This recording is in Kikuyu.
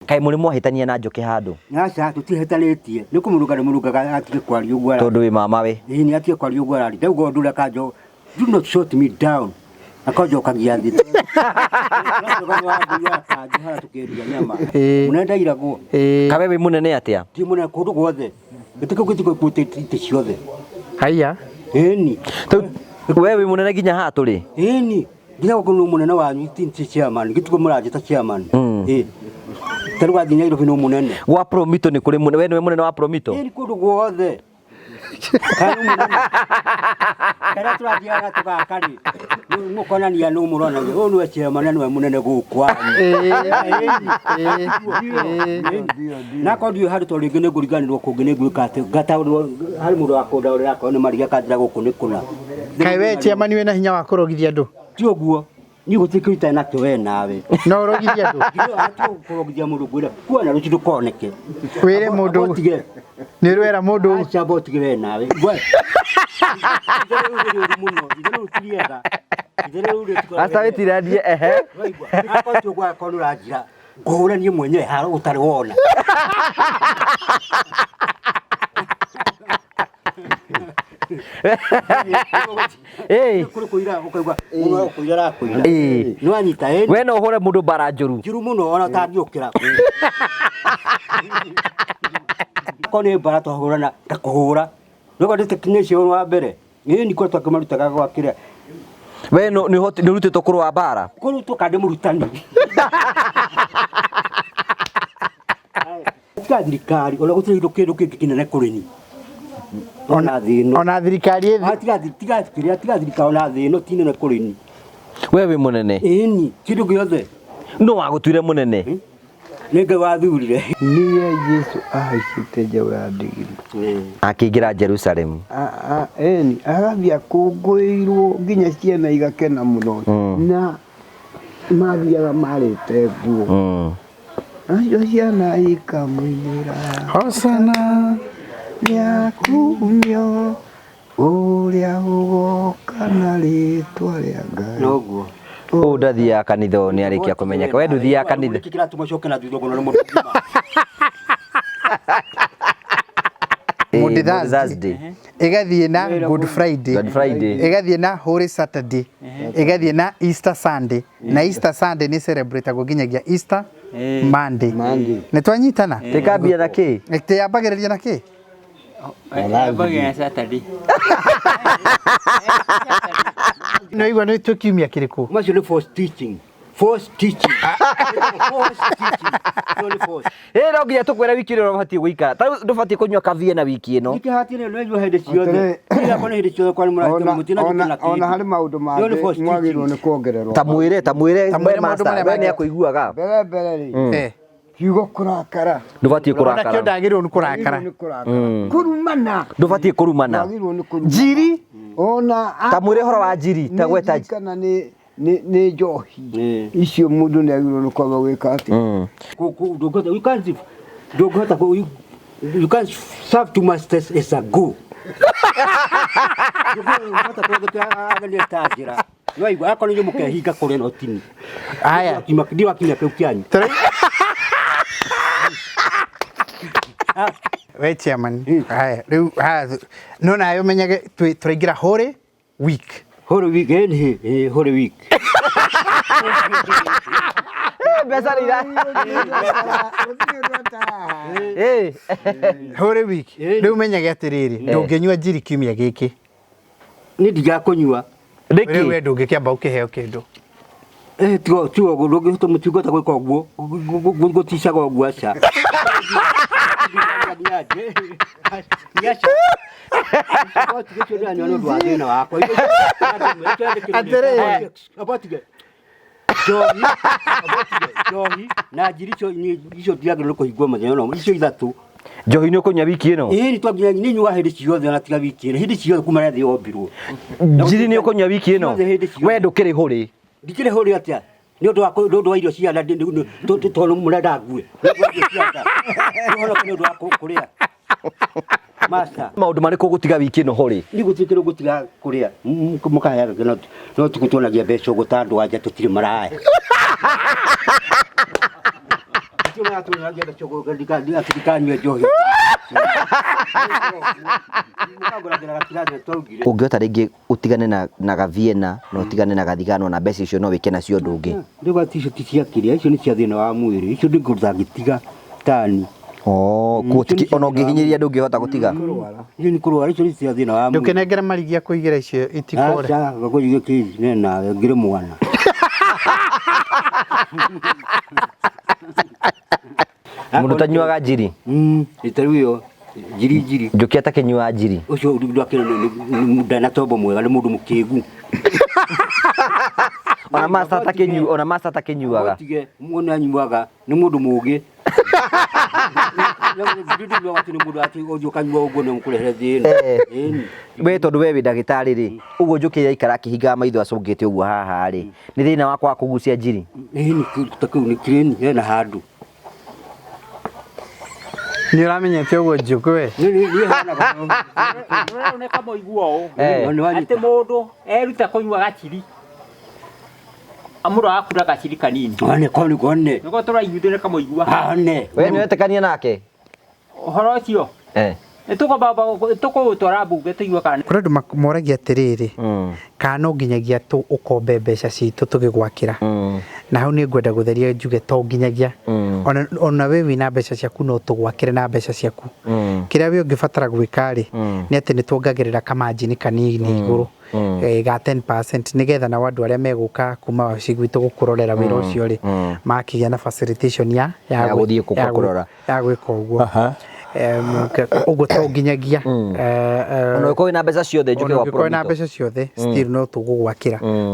Kaĩ mũrĩ mwahĩtania na Njũkĩ handũ? Aca, tũtihĩtanĩtie. Nĩ kũmũrũnga ndĩmũrũngaga atige kwaria ũguo araria. Tondũ wĩ mamawe. Ĩĩ nĩ atige kwaria ũguo araria. Ndauga ũndũ ũrĩa akanjo, do not shut me down. Akanjokagia thĩ. Kanjũ harĩa tũkĩendia nyama. Mũnene ndairagwo. Kawe wĩ mũnene atĩa? Ti mũnene kũndũ guothe. Gĩtĩ kĩu gĩtigũkuĩte itĩ ciothe. Haiya. Ĩni. We wĩ mũnene nginya haha tũrĩ? Ĩni. Nginya gũkũ nĩ mũnene wanyu ti chairman. Gĩtiguo mũranjĩta chairman. Ĩ. Ta rĩu wathiĩ Nairobi nĩ mũnene. Gwa Promito nĩ kũrĩ mũnene. We nĩwe mũnene wa Promito? Ĩni kũndũ guothe. Kana nĩ mũnene. Kana tũrathiaga tũgaka rĩ. Mũkonania nũ mũronania. Ũyũ nĩwe chairman na nĩwe mũnene gũkũ kwanyu. Na akorwo ndiũĩ handũ tondũ rĩngĩ nĩ ngũriganĩrwo kũngĩ nĩ ngwĩka atĩ ngataũrĩrwo harĩ mũndũ wa kũndaũrĩra akorwo nĩ marigĩ akanjĩra gũkũ nĩ kũna. Kaĩ we chairman wĩna hinya wa kũrogithia andũ? Ti ũguo. Niĩ gũtirĩ kĩndũ itarĩ nakĩo we nawe. No ũrogithie andũ? Kũrogithia mũndũ ngwĩra kuona na rũciũ ndũkoneke. Wĩre mũndũ. Tige. Nĩ ũrera mũndũ. Aca amba ũtige we nawe. Ngwe. Itherũ rĩu nĩ rĩũru mũno. Itherũ rĩu ti rĩega. Itherũ rĩu rĩtikoragwo Aca wĩtiranie ehe. Waigua? Akorwo ti ũguo akorwo nĩ ũranjĩra ngũhũre niĩ mwenyewe haro ũtarĩ wona. Ĩĩ. Kũrĩ kũira ũkaigua mũndũ arakũira arakũira. Ĩĩ. Nĩ wanyita ĩni. We no ũhũre mũndũ mbara njũru. Njũru mũno ona ũtangĩũkĩra. Korwo nĩ mbara twahũrana ngakũhũra. Nĩũguo ndĩtĩkinĩtie wa mbere. Ĩni kũrĩa twakĩmarutaga gwa kĩrĩa. We nĩ ũrutĩtwo kũrũa mbara? Kũrutwo kana ndĩ mũrutani. Tiga thirikari ona gũtirĩ kĩndũ kĩndũ kĩngĩ kĩnene kũrĩ niĩ. Ona thĩ ĩno. Ona thirikari ĩ Ah, tiga tiga kĩrĩa tiga thirikari ona thĩ ĩno ti nene kũrĩ niĩ. We wĩ mũnene? Ĩni, kĩndũ gĩothe. Nũ wagũtuire mũnene? Nĩ Ngai wathurire. Nĩye Jesu ahaicĩte njaũ ya ndigiri. Akĩingĩra Jerusalemu. Ĩni, agathiĩ akũngũĩirwo nginya ciana igakena mũno. Na mathiaga marĩte nguo. Nacio ciana ikamũinĩra. Hosana. Nĩakumio ũrĩa ũgoka na rĩtwa rĩa Ngai. Noguo. Ũũ ndathiaga kanitha ũyũ nĩ arĩkia kũmenyeka. We ndũthiaga kanitha. Nĩkĩ kĩratũma ũcoke na thutha ũguo na nĩ mũndũ mũgima? Ĩĩ, Maundy Maundy Thursday. Thursday. Ĩgathiĩ na Good Friday. Good Friday. Ĩgathiĩ na Holy Saturday. Ĩgathiĩ na Easter Sunday. Na Easter Sunday nĩ celebrate-agwo nginyagia Easter Monday. Monday. Nĩ twanyitana? Ĩkambia na kĩ? Ĩyambagĩrĩria na kĩ? Yambagia Saturday. Nĩ waigua nĩ twĩ kiumia kĩrĩkũ? Macio nĩ false teaching. False teaching. False teaching. Ĩyo nĩ false. Ĩ no nginya tũkwĩre wiki ĩrĩa ũbatiĩ gũikara. Ta rĩu ndũbatiĩ kũnyua kavie na wiki ĩno. Nĩkĩhatie nĩ nyua hĩndĩ ciothe. Atĩrĩ. Niĩ yakwa nĩ hĩndĩ ciothe kwani mũrahĩtũka Ona, mũtina ona, na ona kĩndũ. harĩ maũndũ Ĩyo nĩ mangĩ false mwagĩrĩirwo teaching. nĩ kuongererwo. Ta mwĩre, ta mwĩre, Ta we mwĩre maũndũ master, marĩa we nĩ mangĩ. akũiguaga. Mbere mbere rĩ, Eh. kiugo kũrakara. Ndũbatiĩ Ona kĩo kũrakara. ndagĩrĩirwo nĩ kũrakara. Ndwagĩrĩirwo nĩ kũrakara. Kũrumana. Ndũbatiĩ kũrumana. Ndwagĩrĩirwo nĩ kũrumana. Njiri. Ona Ta mwĩre ũhoro wa njiri, ta nĩ gweta njiri kana nĩ nĩ nĩ njohi. Icio mũndũ nĩ agĩrĩirwo nĩ kwamba gwĩka atĩ. Ndũngĩhota you can't ndũngĩhota kũ- you, you can't serve two masters is a go. Ndũngĩhota kũthĩkĩra ageni ta njĩra. Nĩwaigua akorwo inyuĩ mũkehinga kũrĩa no tini. Haya. Ndiwakinya kĩu kĩanyu. We chairman. Haya, rĩu haya no nawe ũmenyage tũraingĩra Holy Week. Holy week, ĩni, ĩ, Holy week. Mbeca nĩ ira. Gũtirĩ ũndũ ataraha. Ĩ. Holy Week. Rĩu ũmenyage atĩrĩrĩ, ndũngĩnyua njiri kiumia gĩkĩ. Niĩ ndigakũnyua. Rĩu we Nĩkĩ? ndũngĩkĩamba ũkĩheo kĩndũ. Eh, tiga tiga ũguo ndũngĩhota mũtingĩhota gwĩka ũguo gũticaga ũguo aca. Atĩrĩrĩ. Njohi, njohi na njiri icio icio ndiagĩrĩirwo kũhingwo mũthenya ũno icio ithatũ. Njohi nĩ ũkũnyua wiki ĩno? Ĩĩ nĩ twanginya nĩ nyuaga hĩndĩ ciothe ona tiga wiki ĩno hĩndĩ ciothe kuma rĩrĩa thĩ yombirwo. Njiri nĩ ũkũnyua wiki ĩno? Ciothe hĩndĩ ciothe. We ndũkĩrĩ hũrĩ. Ndikĩrĩ hũrĩ atĩa? Nĩ ũndũ wa nĩ ũndũ wa irio cia nda tondũ mũrenda ngue. Nĩ ũndũ wa irio cia nda. Ũhonoke nĩ ũndũ wa kũrĩa. Master. Maũndũ marĩkũ ũgũtiga wiki ĩno hũrĩ? Niĩ gũtirĩ kĩndũ ngũtiga kũrĩa. Mũkaheaga no no ti gũtuonagia mbeca ũguo ta andũ anja tũtirĩ maraya. Acio maratũnyagia mbeca ndikanyue njohi. Mũkangũragĩra gakirathi na twaugire. Ũngĩhota rĩngĩ ũtigane na gaviena na ũtigane na gathigano na mbeca icio no wĩke nacio ũndũ ũngĩ. Ndauga ati icio ti cia kĩrĩa, icio nĩ cia thĩna wa mwĩrĩ. Icio ndingĩtiga tani. Oh, ona ũngĩhinyĩrĩria ndũngĩhota gũtiga. Icio nĩ kũrwara, icio nĩ cia thĩna wa mwĩrĩ. Ndũkĩnengere marigia kũigĩra icio itikore. Aca, ngakũigĩra kĩ ne nawe ngĩrĩ mwana. Mũndũ tanyuaga njiri. Ita rĩu ĩyo njiri njiri. Njũkĩ atakĩnyuaga njiri. Ũcio ndakĩra nĩ na tombo mwega, nĩ mũndũ mũkĩgu. Ona master atakĩnyuaga, ona master atakĩnyuaga. Tige muone anyuaga nĩ mũndũ mũgĩ. Ndindiugaga atĩ nĩ mũndũ atĩ ũthiĩ ũkanyua ũguo nĩ ũkũrehere thĩna. Ĩni. We tondũ we wĩ ndagĩtarĩ rĩ, ũguo njũkĩ yaikara akĩhingaga maitho acũngĩte ũguo haha rĩ, nĩ thĩna wa kwaga kũgucia njiri. Ĩni ta kĩu nĩ kĩrĩni hena handũ. Nĩ ũramenyete ũguo Njũkĩ we? Niĩ hanaga. Rĩu nĩ kamũigua ũũ. Nĩ wanyita. Atĩ mũndũ eruta kũnyua gaciri. Amũro akura gaciri kanini. One kone kone. Nĩguo tũraiguithio nĩ kamũigua. One. We nĩ wetĩkania nake? Ũhoro ũcio nĩtũkũũtwara mbunge tũigue kana Kũrĩ andũ moragia atĩrĩrĩ, kana no nginyagia tũ ũkombe mbeca citũ tũgĩgwakĩra. Na hau nĩ ngwenda gũtheria njuge to nginyagia. Ona we wĩna mbeca ciaku no tũgwakĩre na mbeca ciaku. Kĩrĩa we ũngĩbatara gwĩka rĩ, nĩ atĩ nĩ tuongagĩrĩra kamanjini kanini igũrũ ga 10% nĩgetha nao andũ arĩa megũka kuma wabici gwitũ gũkũrorera wĩra ũcio rĩ, makĩgĩa na facilitation ya Ya gũthiĩ kũrora. ya gwĩka ũguo. Ũguo to nginyagia Ona ũngĩkorwo wĩna mbeca ciothe Njũkĩ ona wa ũngĩkorwo na Promito. mbeca ciothe still no tũgũgwakĩra.